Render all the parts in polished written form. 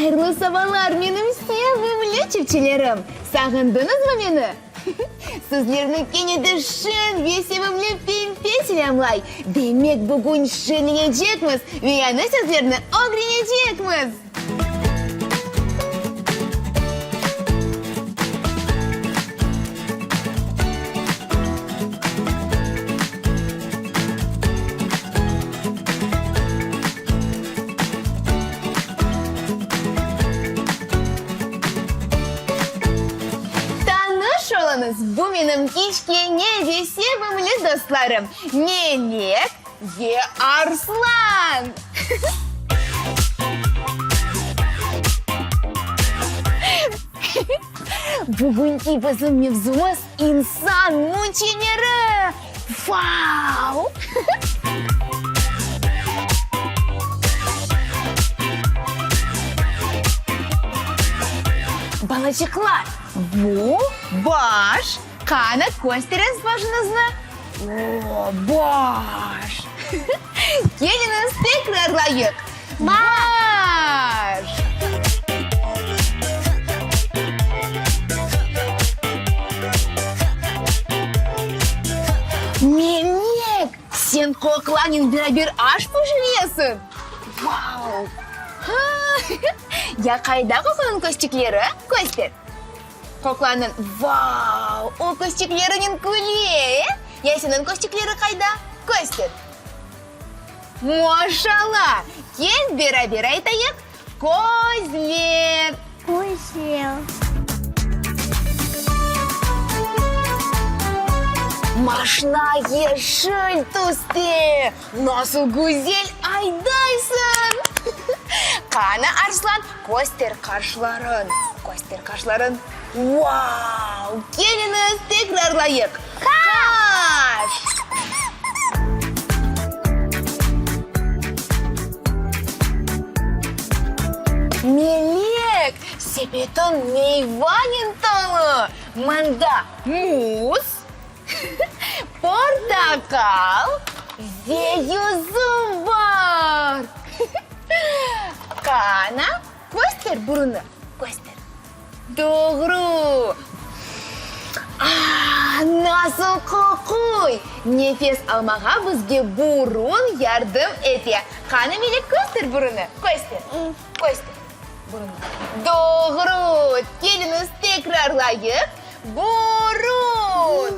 Hayırlı sabalar, menim sevimli çiftçilerim! Sağındıñızmı meni? Sizlerni kene de şeñ ve sevimli Pempe selâmlay. Demek, bugün şeñlenecekmiz ve yañı sözlerni ögrenecekmiz! Tanış oluñız, bu menim kiçkene ve sevimli dostlarım, Melek ve Arslan! Bugünki bizim mevzumız, insan müçeleri! Vau! Balaçıqlar, bu baş. Qani, kösteriñiz başıñıznı. O, baş! Keliñiz, tekrarlayıq. Baş! Melek, sen qoqlanen beraber aş pişiresiñ? Vau! Ha! Ya qayda qoqlanıñ közçikleri? Köster. Qoqlanıñ, Vau! O közçiklerinen küle, e? Ya seniñ közçikleri qayda? Köster. Maşallah! Kel, beraber aytayıq, Közler! Közler. Maşna yeşil tüste! Nasıl güzel aydaysıñ! Qani, Arslan, köster qaşlarıñ, köster qaşlarıñ. Vau! Keliñiz, tekrarlayıq. Qaş! Melek, sepetiñ meyvanen tolu. Mında muz. Portaqal ve yüzüm bar! Qana, köster burunı, köster. Doğru! Ah, nasıl qoquy! Nefes almağa bizge burun yardım ete. Qana, Melek, köster burunı, köster, köster burunı. Doğru! Keliñiz, tekrarlayıq. Burun.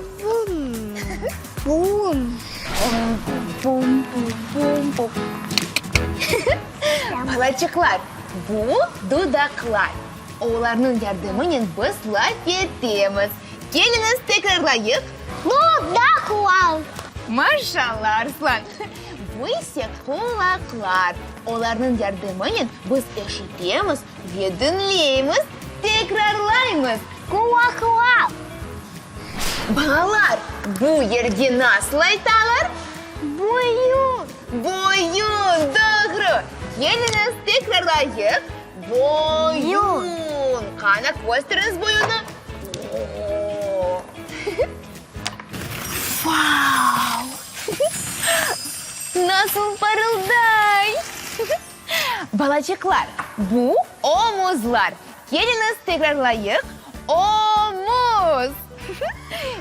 Burun. Balaçıqlar, bu dudaqlar. Olarnıñ yardımınen biz laf etemiz. Keliñiz, tekrarlayıq. Dudaqlar. Maşallah, Arslan. Bu ise qulaqlar. Olarnıñ yardımınen biz eşitemiz Ve diñleymiz, tekrarlaymız. Qulaqlar. Balalar, bu yerge nasıl aytalar? Boyun. Boyun, doğru. Keliñiz, tekrarlayıq. Boyun. Qana, kösteriñiz boyunnı. O! Vau! Nasıl parılday! Balaçıqlar, bu omuzlar. Keliñiz, tekrarlayıq, omuz.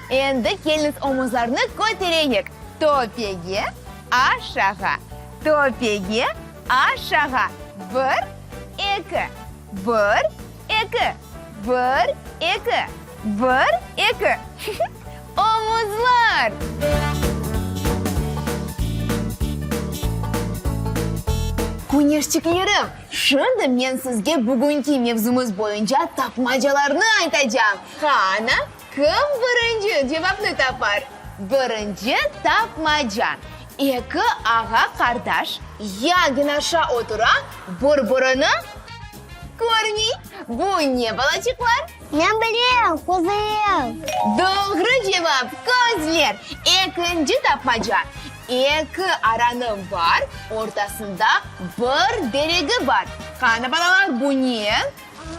Endi keliñiz omuzlarnı kötereyik. Töpege, aşağı, töpege, aşağı. Bir, eki, bir, eki, bir, eki, bir, eki. Omuzlar! Küneşçiklerim, şimdi men sizge bugünki mevzumız boyunca tapmacalarnı aytacam. Qana, kim birinci cevapnı tapar? Birinci tapmaca. Eki ağa-qardaş yan-yanaşa otura, bir-birini körmey. Bu ne, balaçıqlar? Men bilem, közler. Doğru cevap, közler. Ekinci tapmaca. Eki aranı bar, ortasında bir deregi bar. Qani, balalar, bu ne?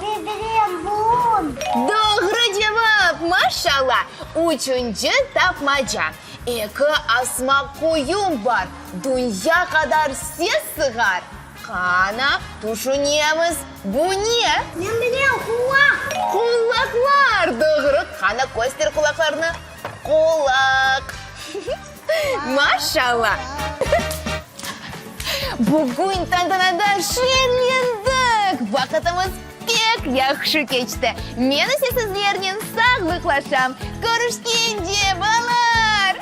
Men bilem, burun. Doğru cevap, maşallah. Üçünci tapmaca. Eki asma quyum bar, dünya qadar ses sığar. Qana, tüşünemiz, bu ne? Men bilem, qulaq. Qulaqlar, doğru. Qana, köster qulaqlarnı. Qulaq. Maşallah! Bugün tantanada şeñlendik, vaqıtımız pek yahşı keçti. Men ise sizlernen sağlıqlaşam. Körüşkence, balalar!